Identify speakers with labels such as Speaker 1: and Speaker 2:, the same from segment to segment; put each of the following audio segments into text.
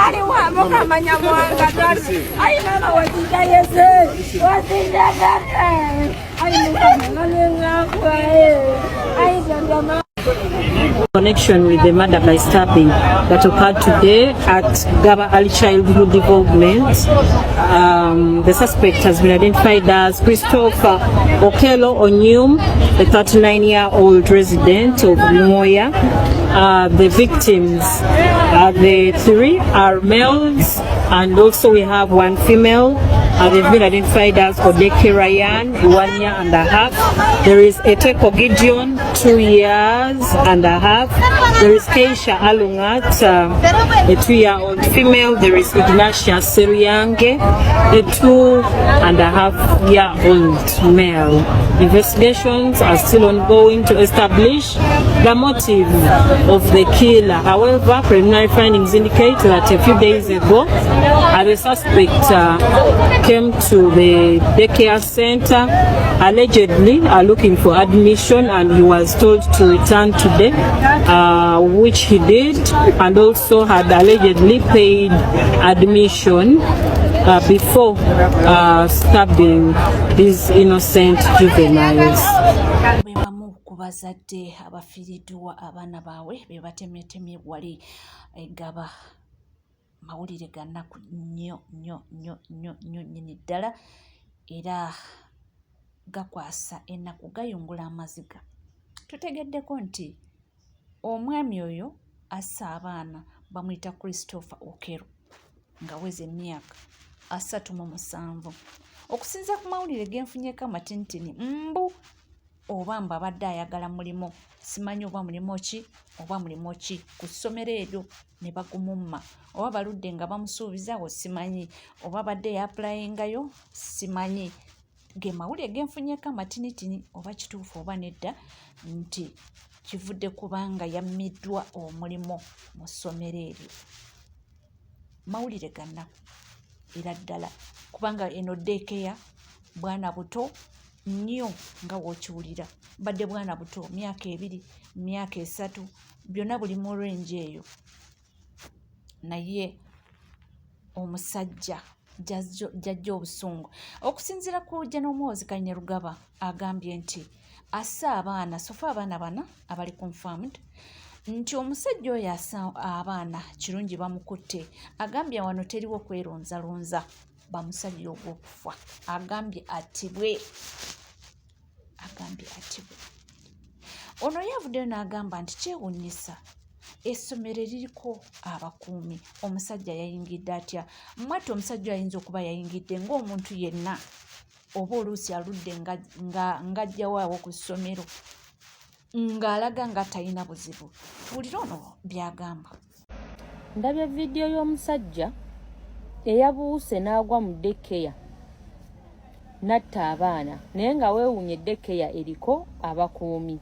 Speaker 1: Aliwa mukama nyamwanga ayi mama wazinja yese wazinja tata ayi mukama nalengakwa ayi tandama.
Speaker 2: Connection with the murder by stabbing that occurred today at Ggaba Early Childhood Development. The suspect has been identified as Christopher Okello Onyum, a 39-year-old resident of Nwoya. The victims are the three are males, and also we have one female. They've been identified as Odeke Ryan, 1 year and a half. There is Eteko Gideon, 2 years and a half. There is Keisha Alungat, a 2-year-old female. There is Ignatia Seriange, a 2.5-year-old male. Investigations are still ongoing to establish the motive of the killer. However, preliminary findings indicate that a few days ago, the suspect came to the daycare center allegedly looking for admission, and he was told to return today, which he did, and also had allegedly paid admission before stabbing these innocent juveniles.
Speaker 3: Be bamu ku bazadde abafiiriddwa abaana baabwe be batemyetemye wali eGgaba. Mawulire ga nnaku nnyo nnyo nnyo nnyo nnyo nnyini ddala, era gakwasa ennaku, gayungula amaziga. Tutegeddeko nti omwami oyo assa abaana bamuyita Christopher Okello, ng'aweza emyaka 37. Okusinziira ku mawulire ge nfunyeeko amatinitini, mbu oba mbu abadde ayagala mulimu, simanyi oba mulimu ki oba mulimu ki ku ssomero eryo, ne bagumumma, oba baludde nga bamusuubizaawo, simanyi oba badde yaapulayingayo, simanyi. Ge mawulire ge nfunyeeko amatinitini, oba kituufu oba nedda, nti kivudde kubanga yammiddwa omulimu mu ssomero eryo. Mawulire ga nnaku era ddala, kubanga eno daycare bwana buto nnyo nga w'okiwulira, badde bwana buto, myaka 2, myaka 3, byonna buli mu range eyo, naye omusajja gy'aggya obusungu. Okusinziira ku General Muhoozi Kainerugaba, agambye nti asse abaana, so far abaana bana abali confirmed, nti omusajja oyo assa abaana kirungi bamukutte. Agambye wano teriwo kwerunzalunza, bamusalire ogw'okufa. Agambye attibwe, agambye attibwe. Ono ye avuddeyo n'agamba nti kyewuunyisa, essomero eririko abakuumi, omusajja yayingidde atya? Mwattu omusajja ayinza okuba yayingidde ng'omuntu yenna, oba oluusi aludde ng'ajjawo awo ku ssomero ng'alaga nga talina buzibu. Tuwulire ono by'agamba.
Speaker 4: Ndabye vidiyo y'omusajja eyabuuse n'agwa mu daycare n'atta abaana, naye nga weewuunye, daycare eriko abakuumi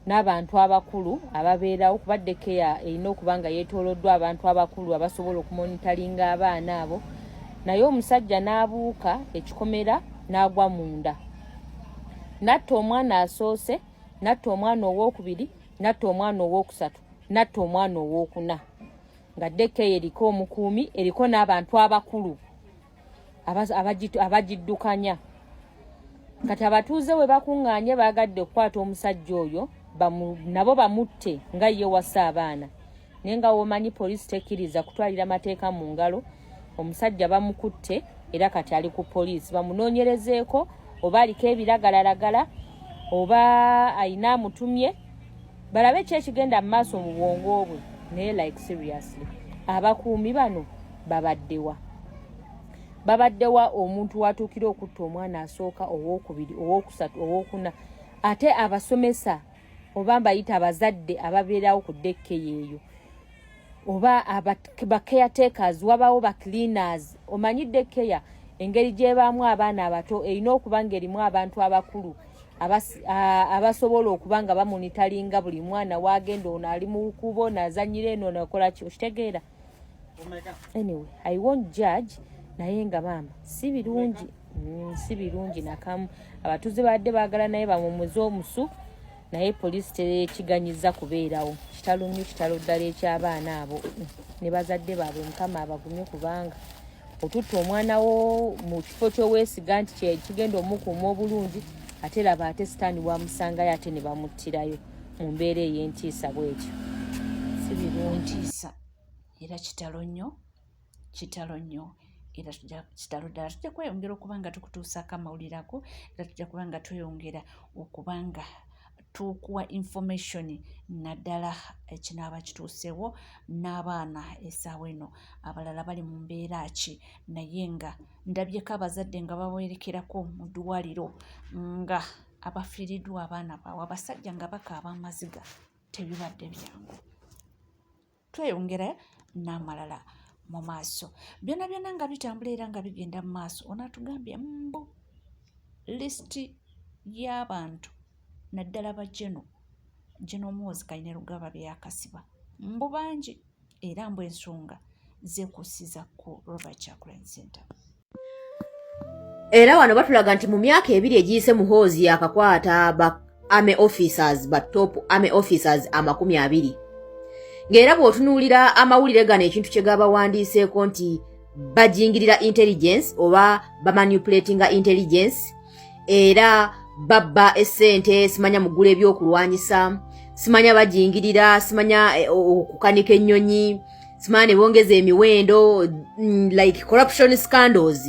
Speaker 4: n'abantu abakulu ababeerawo, kuba daycare erina okuba nga yeetooloddwa abantu abakulu abasobola okumonitalinga abaana abo, naye omusajja n'abuuka ekikomera n'agwa munda, n'atta omwana asoose, n'atta omwana owookubiri, n'atta omwana owookusatu, n'atta omwana owookuna, nga daycare eriko omukuumi, eriko n'abantu abakulu abagiddukanya. Kati abatuuze we bakuŋŋaanye baagadde okukwata omusajja oyo nabo bamutte nga ye wassa abaana, naye nga womanyi poliisi tekkiriza kutwalira mateeka mu ngalo. Omusajja bamukutte era kati ali ku poliisi, bamunoonyerezeeko oba aliko ebiragalalagala oba ayina amutumye, balabe ki ekigenda mu maaso mu bwongo bwe. Naye like seriously, abakuumi bano babaddewa? Babaddewa omuntu watuukira okutta omwana asooka, owookubiri, owookusatu, owookuna? Ate abasomesa, oba mbayita abazadde ababeerawo ku daycare eyo, oba ba caretakers, wabawo ba cleaners. Omanyi daycare engeri gyebaamu abaana abato, erina okuba ng'erimu abantu abakulu abasobola okuba nga bamonitalinga buli mwana wagenda, ono ali mu kubo nazanyira eno, nakola ki, okitegeera? Anyway, I won't judge, naye nga maama si birungi. Si birungi nakamu. Abatuuze babadde baagala naye bamumuze omusu, naye poliisi tekiganyiza kubeerawo. Kitalo nnyo, kitalo ddala eky'abaana abo ne bazadde baabwe. Mukama abagumye, kubanga otutta omwana wo mu kifo ky'oweesiga nti kigenda omukuuma obulungi, ate laba ate sitaani wamusangayo, ate ne bamuttirayo mu mbeera ey'entiisa bwetyo. Si birungi.
Speaker 3: Ntiisa era kitalo nnyo, kitalo nnyo era kitalo ddala. Tujja kweyongera okuba nga tukutuusaako amawulire ago, era tujja kuba nga tweyongera okuba nga tukuwa information, naddala ekinaaba kituusewo n'abaana essaawa eno abalala bali mu mbeera ki. Naye nga ndabyeko abazadde nga bawerekerako mu ddwaliro nga abafiiriddwa abaana baabwe, abasajja nga bakaaba amaziga. Tebibadde byangu. Tweyongera n'amalala mu maaso. Byonna byonna nga bitambula era nga bigenda mu maaso, onaatugambye mbu lisiti y'abantu, naddala ba General, General Muhoozi Kainerugaba byakasiba mbu bangi, era mbu ensonga zeekuusiza ku Robert Kyagulanyi Ssentamu.
Speaker 5: Era wano batulaga nti mu myaka 2 egiyise, Muhoozi yakakwata ba army officers, ba top army officers 20, ng'era bw'otunuulira amawulire gano, ekintu kye gabawandiiseeko nti bajingirira intelligence oba bamanipulatinga intelligence, era babba essente, simanya mugula ebyokulwanyisa, simanya bajingirira, simanya okukanika ennyonyi, simanya ne bongeza emiwendo, like corruption scandals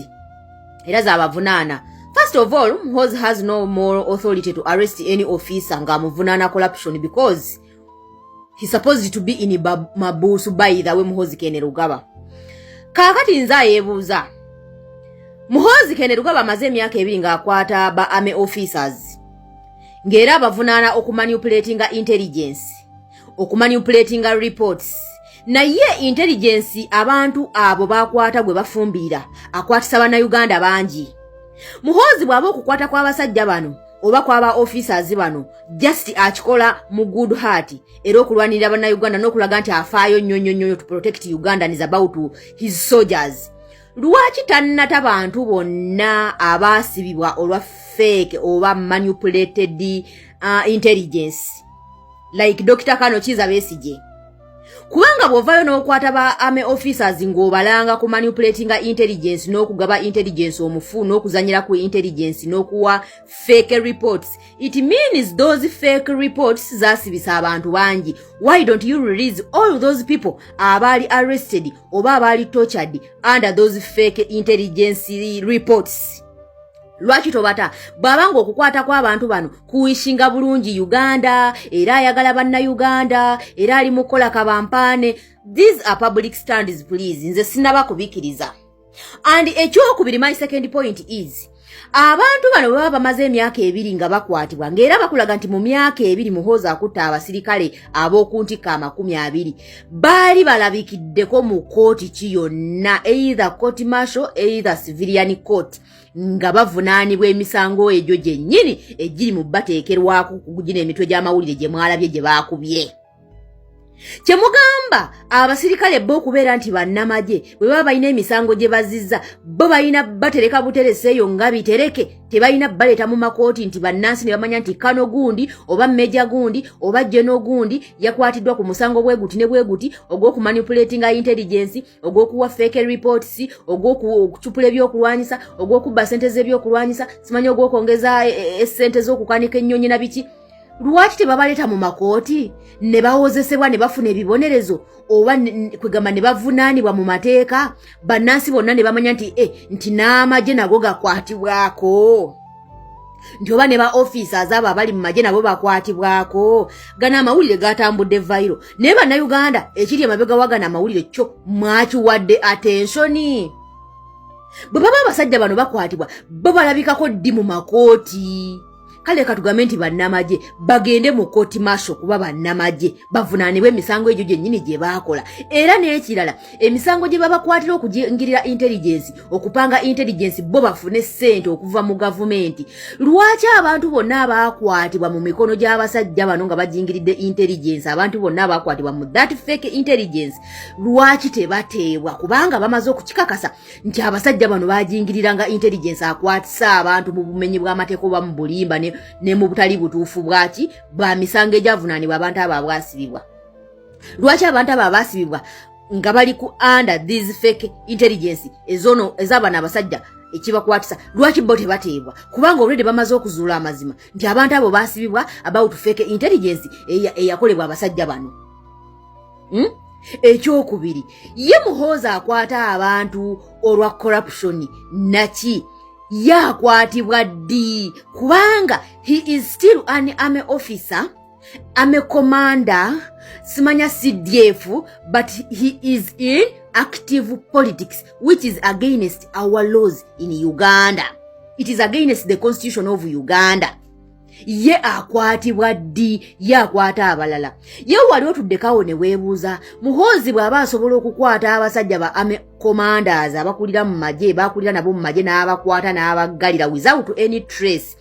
Speaker 5: era zabavunaana. First of all, Muhoozi has no moral authority to arrest any officer ng'amuvunaana corruption because he supposed to be in mabuusu. By the way, Muhoozi Kainerugaba, kaakati nze ayeebuuza, Muhoozi Kainerugaba amaze emyaka 2 ng'akwata ba army officers, ng'era abavunaana okumanipulatinga intelligence, okumanipulatinga reports, naye intelligence abantu abo bakwata gwe bafumbirira akwatisa Bannayuganda bangi. Muhoozi bw'aba okukwata kw'abasajja bano oba kw'aba officers bano just akikola mu good heart era okulwanirira Bannayuganda n'okulaga nti afaayo nnyo nnyo nnyo to protect Ugandans about his soldiers, lwaki tannata bantu bonna abaasibibwa olwa fake oba manipulated intelligence like Dr. Kano Kiza Besigye? Kubanga bw'ovaayo n'okwata ba army officers ng'obalanga ku manipulatinga intelligence n'okugaba intelligence omufu n'okuzanyira ku intelligence n'okuwa fake reports, it means those fake reports zasibisa abantu bangi. Why don't you release all those people abaali arrested oba abaali tortured under those fake intelligence reports? Lwaki tobata? Bw'abanga okukwata kw'abantu bano kuwishinga bulungi Uganda, era ayagala Bannayuganda, era ali mu kukola kabampaane. These are public stands, please. Nze sinaba kubikiriza. And ekyokubiri, my second point is, abantu bano baba bamaze emyaka 2 nga bakwatibwa, ng'era bakulaga nti mu myaka 2 Muhoozi akutta abasirikale ab'oku ntikko 20, baali balabikiddeko mu kooti ki yonna, either court martial, either civilian court, nga bavunaanibwa emisango egyo gyennyini egiri mu bateekerwako kugina emitwe gy'amawulire gye mwalabye gye baakubye? Kyemugamba abasirikale bo okubeera nti bannamagye, bwe baba balina emisango gye bazizza, bo balina batereka buterese eyo nga bitereke, tebalina baleeta mu makooti nti bannansi ne bamanya nti kano gundi oba meja gundi oba jeno gundi yakwatiddwa ku musango bwe guti ne bwe guti ogw'okumanipulatinga intelligence, ogw'okuwa fake reports, ogw'okucupula ebyokulwanyisa, ogw'okubba sente z'ebyokulwanyisa, simanyi ogw'okwongeza essente z'okukanika ennyonyi na biki? Lwaki tebabaleeta mu makooti ne bawozesebwa ne bafuna ebibonerezo, oba kwegamba ne bavunaanibwa mu mateeka, bannansi bonna ne bamanya nti nti n'amagye nago gakwatibwako, nti oba ne ba officers abo abali mu magye nabo bakwatibwako? Gano amawulire gatambudde viral, naye Bannayuganda, ekiri emabega wa gano amawulire kyo mwakiwadde attention? Bwe baba abasajja bano bakwatibwa, bo balabikako ddi mu makooti? Kati Kale katugambe nti bannamagye bagende mu court martial kuba bannamagye bavunaanibwe emisango egyo gyennyini gye baakola. Era n'ekirala, emisango gye babakwatira okujingirira intelligence, okupanga intelligence bo bafune ssente okuva mu gavumenti, lwaki abantu bonna abaakwatibwa mu mikono gy'abasajja bano nga bajingiridde intelligence, abantu bonna abaakwatibwa mu that fake intelligence, lwaki tebateebwa? Kubanga bamaze okukikakasa nti abasajja bano bajingiriranga intelligence akwatisa abantu mu bumenyi bw'amateeka oba mu bulimba ne mu butali butuufu bwaki bwa misango egyavunaanibwa abantu abo abwasibibwa. Lwaki abantu abo abaasibibwa nga bali ku under these fake intelligence ezono ez'abano abasajja ekibakwatisa, lwaki bo tebateebwa? Kubanga already bamaze okuzuula amazima nti abantu abo baasibibwa about fake intelligence eyakolebwa abasajja bano, Ekyokubiri, ye Muhoozi akwata abantu olwa corruption naki, ye akwatibwa ddi? Kubanga he is still an army officer, army commander, simanya CDF, but he is in active politics, which is against our laws in Uganda. It is against the constitution of Uganda. Ye akwatibwa ddi? Ye akwata abalala, ye wali otuddekawo ne weebuuza, Muhoozi bw'aba asobola okukwata abasajja ba army commanders abakulira mu magye, bakulira nabo mu magye, n'abakwata n'abaggalira without any trace,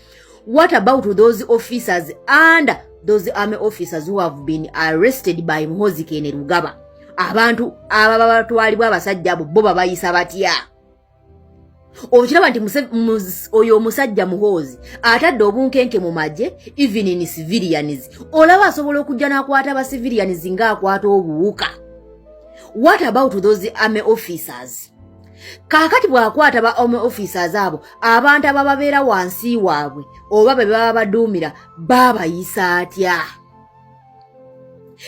Speaker 5: what about those officers and those army officers who have been arrested by Muhoozi Kainerugaba? Abantu ababa batwalibwa abasajja abo bo babayisa batya? Okiraba nti oyo omusajja Muhoozi atadde obunkenke mu magye, even in civilians. Olaba asobola okujja n'akwata aba civilians ng'akwata obuwuka. What about those army officers? Kaakati bw'akwata ba army officers abo, abantu abababeera wansi waabwe oba be baba baduumira baabayisa atya?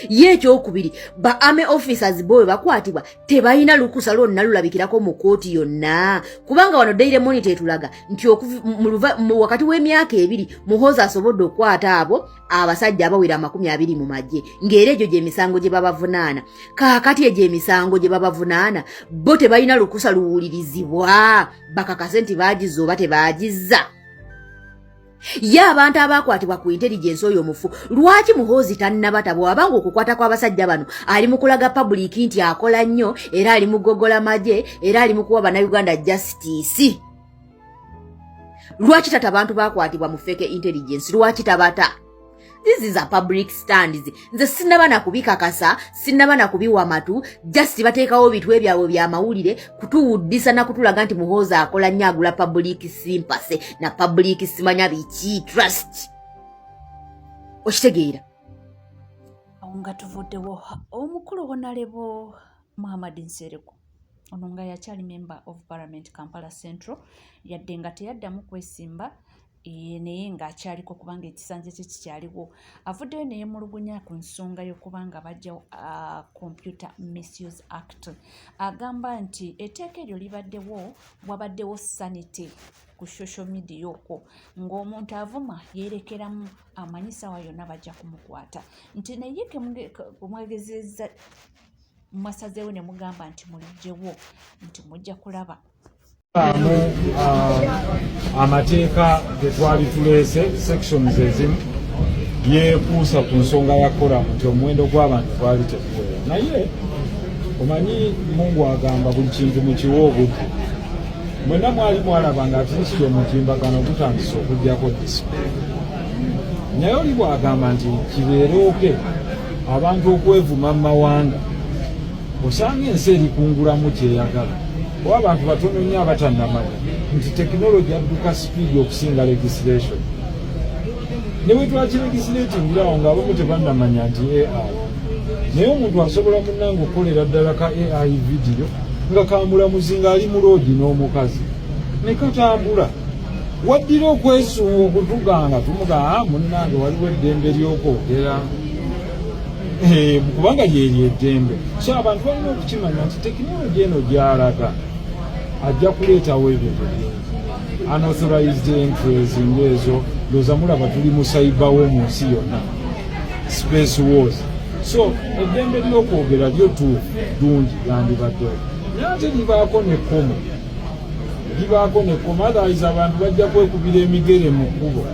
Speaker 5: Ye ekyokubiri, ba army officers bo bwe bakwatibwa tebalina lukusa lwonna lulabikirako mu kooti yonna, kubanga wano Daily Monitor etulaga nti wakati w'emyaka 2 Muhoozi asobodde okukwata abo abasajja abawera 20 mu magye, ng'era egyo gy'emisango gye babavunaana. Kaakati egyo emisango gye babavunaana, bo tebalina lukusa luwulirizibwa bakakase nti baagizza oba tebaagizza? Ye abantu abakwatibwa ku intelligence oyo omufu, lwaki Muhoozi tannabata? Bw'abanga okukwata kw'abasajja bano ali mu kulaga public nti akola nnyo, era ali mu gogola magye, era ali mu kuwa bannayuganda justice, lwaki tata abantu bakwatibwa mu fake intelligence? Lwaki tabata? This is a public stands. Nze sinnaba nakubikakasa, sinnaba nakubiwa matu, just bateekawo bitwe byabwe byamawulire kutuwuddisa na kutulaga nti Muhoozi akola nnyo, agula public sympathy na public simanya biki trust. Okitegeera?
Speaker 3: Awo nga tuvuddewo, omukulu Honourable Muhammad Nsereko, ono nga yakyali member of parliament Kampala Central, yadde nga teyaddamu kwesimba, naye ng'akyaliko kubanga ekisanja kye kikyaliwo, avuddeyo neyemulugunya ku nsonga y'okuba nga bajjawo Computer Misuse Act. Agamba nti etteeka eryo libaddewo, wabaddewo sanity ku social media okwo ng'omuntu avuma yeerekeramu, amanyi saawa yonna bajja kumukwata, nti naye kumwegezeza mwasazeewo ne mugamba nti muliggyewo, nti mujja kulaba.
Speaker 6: Amu amateeka ge twali tuleese, sections ezimu yeekuusa ku nsonga ya quorum, nti omuwendo gw'abantu gwali teguwera. Naye omanyi Mungu agamba buli kintu mukiwa obudde. Mwenna mwali mwalaba nga at least omutimbagano gutandise okugjako discipline, naye oli bw'agamba nti kibeerooke abantu okwevuma mu mawanga, osanga ensi erikungulamu kyeyagala, oba abantu batono nnyo abatannamanya nti tekinologi adduka speed okusinga legislation. Ne bwe twakilegislatingirawo ng'abamu tebannamanya nti AI, naye omuntu asobola munnange okukolera ddala ka AI video nga kamulamuzi ng'ali mu lodge n'omukazi ne katambula. Waddira okwesunga okutuganga tumugaa, munnange waliwo eddembe ly'okwogera, kubanga lyeryo eddembe. So abantu balina okukimanya nti tekinologi eno gyalaga ajja kuleetawo ebintu bingi, unauthorized entries ngaezo. Ndowooza mulaba tuli mu cyber war mu nsi yonna, space wars. So eddembe ly'okwogera lyo tuufu ddungi, lyandibaddewo, naye ate libaako nekkomo, libaako nekkomo, otherwise abantu bajja kwekubira emigere mu kkubo.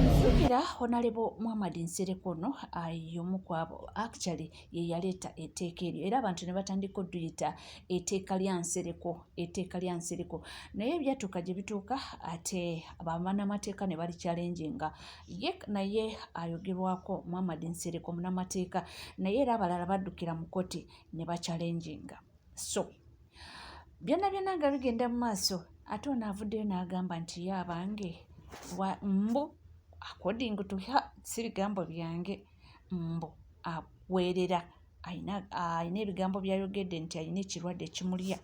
Speaker 3: Jjukira Honorable Muhammad Nsereko ono y'omu ku abo, actually ye yaleeta etteeka eryo, era abantu ne batandika odduyita etteeka lya Nsereko, etteeka lya Nsereko. Naye ebyatuuka gye bituuka, ate bannamateeka ne balikyalenjinga ye, naye ayogerwako Muhammad Nsereko munnamateeka, naye era abalala baddukira mu kkooti ne bakyalenjinga. So byonna byonna nga bigenda mu maaso, ate ono avuddeyo n'agamba nti ye abange mbu according to her, si bigambo byange, mbu aweerera ayina ebigambo by'ayogedde nti ayina ekirwadde ekimulya.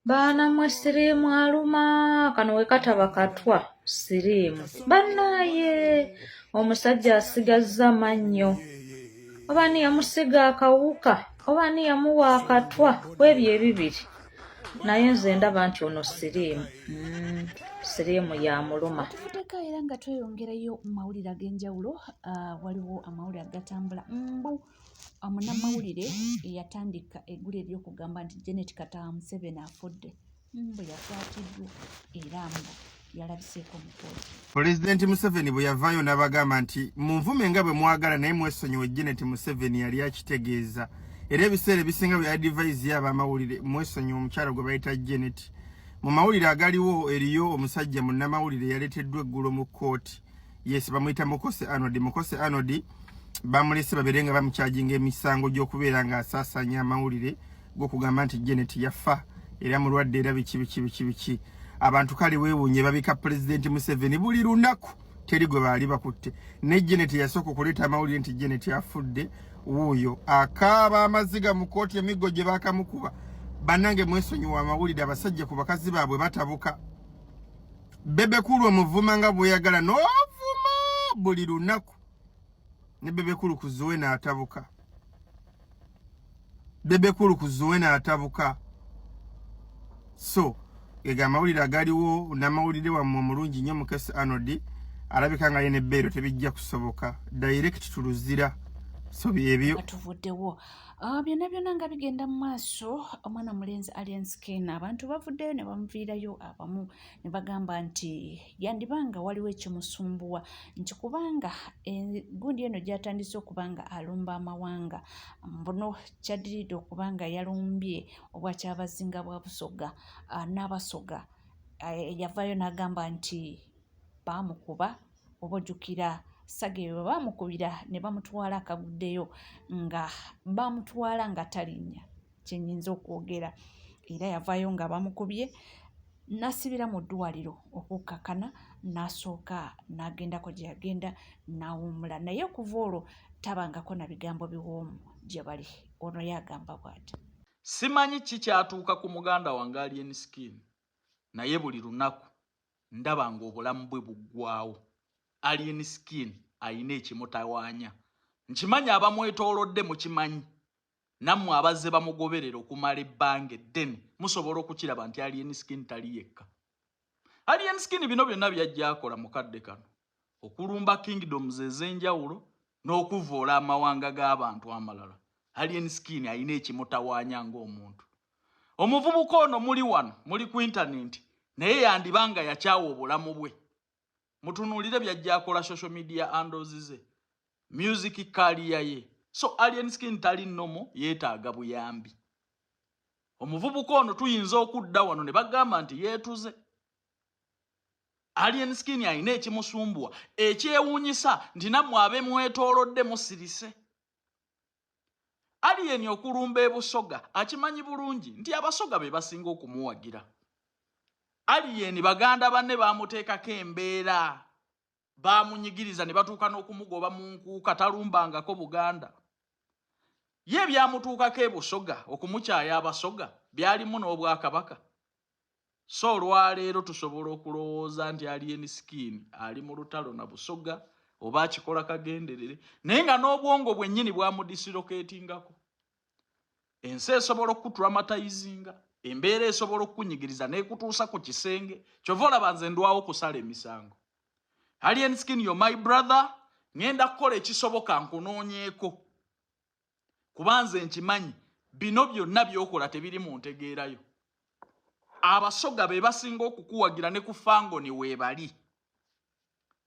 Speaker 7: Baana mmwe, siriimu aluma. Kano we kataba katwa siriimu. Bannaaye, omusajja asigazza mannyo. Oba ani yamusiga akawuka, oba ani yamuwa akatwa, kwebyo ebibiri, naye nze ndaba nti ono siriimu, siriimu yamuluma.
Speaker 3: Tuvuddeko era nga tweyongerayo mu mawulire ag'enjawulo. Waliwo amawulire agatambula mbu munnamawulire eyatandika eggulu ery'okugamba nti Janet Kataaha Museveni afudde, mbu yakwatiddwa era mbu yalabiseeko mu kkooti.
Speaker 8: Pulezidenti Museveni bwe yavaayo n'abagamba nti munvume nga bwe mwagala, naye mwesonyiwe Janet Museveni, yali akitegeeza. Era ebiseera ebisinga bwe yadivaizi abamawulire, mwesonyiwe omukyala gwe bayita Janet. Mu mawulire agaliwo, eriyo omusajja munnamawulire yaleeteddwa eggulo mu kkooti. Yes, bamuyita Mukose Arnold. Mukose Arnold bamulese babeere nga bamukyajinga emisango gy'okubeera ng'asaasaanya amawulire g'okugamba nti Janet yafa era mulwadde era biki biki biki biki. Abantu kale weewuunye, babika Pulezidenti Museveni buli lunaku, teri gwe baali bakutte. Ne Janet yasooka okuleeta amawulire nti Janet afudde, wuuyo akaaba amaziga mu kkooti, emiggo gye baakamukuba. Bannange, mwesonyiwa amawulire. Abasajja ku bakazi baabwe batabuka. Bebe Cool omuvuma nga bweyagala, n'ovuma buli lunaku, ne Bebe Cool kuzuwe n'atabuka. Bebe Cool kuzuwe n'atabuka. So ega amawulire agaliwo n'amawulire wammwe omulungi nnyo Mukesi Arnold alabika nga ye nebbeero tebijja kusoboka, direct tuluzira. So byebyo.
Speaker 3: Tuvuddewo. Byonna byonna nga bigenda mu maaso, omwana mulenzi Alien Skin, abantu bavuddeyo ne bamuviirayo, abamu ne bagamba nti yandibanga waliwo ekimusumbuwa, nti kubanga gundi eno gy'atandise okuba nga alumba amawanga, mbuno kyaddiridde okuba nga yalumbye obwakyabazinga bwa Busoga n'Abasoga. Yavaayo n'agamba nti baamukuba, oba ojjukira saga eyo bwe baamukubira ne bamutwala akaguddeyo, nga bamutwala nga talinnya kye nnyinza okwogera. Era yavaayo nga bamukubye n'asibira mu ddwaliro okukkakkana, n'asooka n'agendako gye yagenda n'awummula, naye okuva olwo tabangako na bigambo biwoomu gye bali. Ono ye agamba bw'ati:
Speaker 9: Simanyi ki kyatuuka ku muganda wange Alien Skin, naye buli lunaku ndaba ng'obulamu bwe buggwawo. Alien Skin ayina ekimutawaanya. Nkimanyi abamwetoolodde mukimanyi, nammwe abazze bamugoberera okumala ebbanga eddene musobola okukiraba nti Alien Skin tali yekka. Alien Skin bino byonna byajja akola mu kadde kano, okulumba kingdoms ez'enjawulo n'okuvoola amawanga g'abantu amalala, Alien Skin ayina ekimutawaanya ng'omuntu. Omuvubuka ono muli wano, muli ku intaneti, naye yandibanga yakyawa obulamu bwe. Mutunuulire byajja akola, social media handles ze, music career ye. So Alien Skin tali normal, yeetaaga buyambi. Omuvubuka ono tuyinza okudda wano ne bagamba nti yeetuze. Alien Skin alina ekimusumbuwa. Ekyewuunyisa nti nammwe abemwetoolodde musirise. Alien okulumba ebusoga, akimanyi bulungi nti Abasoga be basinga okumuwagira. Alien baganda banne bamuteekako embeera, bamunyigiriza ne batuuka n'okumugoba mu nkuuka. Talumbangako Buganda. Ye ebyamutuukako ebusoga, okumukyaya Abasoga, byalimu n'obwakabaka. So olwaleero tusobola okulowooza nti Alien Skin ali mu lutalo na Busoga oba akikola kagenderere, naye nga n'obwongo bwennyini bwamudislocatingako. Ensi esobola okukutraumatizinga, embeera esobola okukunyigiriza n'ekutuusa ku kisenge. Kyova olaba nze ndwawo okusala emisango. Alien Skin, yo my brother, ŋŋenda kukola ekisoboka nkunoonyeeko, kuba nze nkimanyi bino byonna by'okola tebiri mu ntegeerayo. Abasoga be basinga okukuwagira, ne ku Fangoni weebali.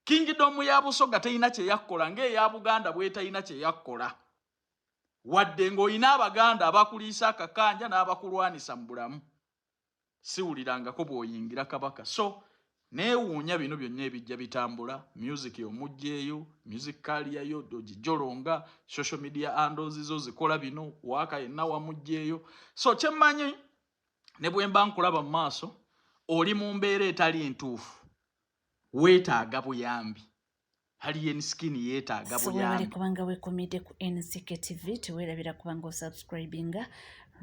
Speaker 9: Kingdom ya Busoga terina kye yakkola ng'eya Buganda bw'etalina kye yakkola. Wadde ng'olina Abaganda abakuliisa akakanja n'abakulwanisa mu bulamu, siwulirangako bw'oyingira Kabaka. So neewuunya bino byonna ebijja bitambula, music omugjeeyo, music career yo ogijolonga, social media handles zo zikola bino, waaka yenna wamugjeeyo. So kyemmanyi, ne bwe mba nkulaba mu maaso, oli mu mbeera etali ntuufu, weetaaga buyambi. Alien Skin yeetaaga
Speaker 3: So webale
Speaker 9: buyambi.
Speaker 3: kubanga weekumidde ku NCK TV. Teweerabira kubanga osubscribinga,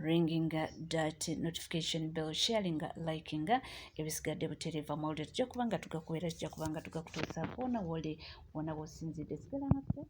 Speaker 3: ringinga that notification bell, sharinga, likinga. Ebisigadde butereeva mawulire tujja kubanga tugakuweera, tujja kubanga tugakutuusaako wona woli, wona wosinzidde. Sigala naffe.